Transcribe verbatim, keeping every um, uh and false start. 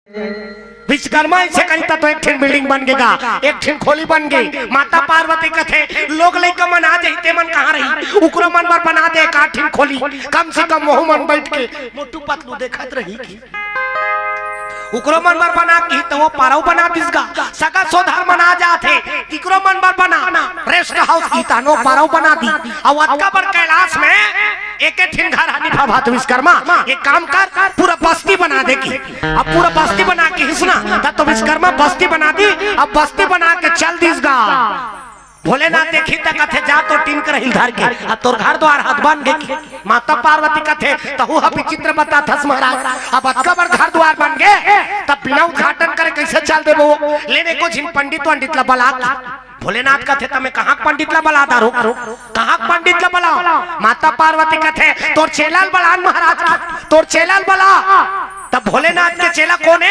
विश्वकर्मा अइसे कही त तो एक ठिन बिल्डिंग बन गे गा, एक ठिन खोली बन गे। माता पार्वती कथे, लोग लइका मन आ जाही, ते मन कहाँ रही? उकरो मन बर बना दे एक आध ठिन खोली, कम से कम वहू मन बइठ के मोटू पतलू देखत रही कि उकरो मन बर बना के त वो पारव बना दिस गा। सगा सोदर मन आ जाथे, तिकरो मन बर बना, रेस्ट हाउस की तानो पारव बना दी। अउ अतका बड़ कैलाश में एके ठिन घर हनी भा भात विश्वकर्मा, एक काम कर, पूरा बस्ती बना दे कि। अब पूरा बस्ती बना के हिसना, त तो विश्वकर्मा बस्ती बना दी। अब बस्ती बना के चल दिस गा। भोलेनाथ देखी त कथे, जा तो टीन कर हिल धर के, अब तोर घर द्वार हाथ बन गे कि। माता पार्वती कथे, तहू ह विचित्र बताथस महाराज, अब अतका बड़ घर द्वार बन गे, तब बिना उद्घाटन करे कइसे चल देबो? लेने को झिन पंडित वंडित ला बला के। भोलेनाथ कथे, त मैं कहाँ के पंडित ला बला दारू? कहाँ के पंडित ला बला? माता पार्वती कथे, तोर चेला ल बला न महाराज, तोर चेला ल बला। तब भोलेनाथ के चेला कोन हे?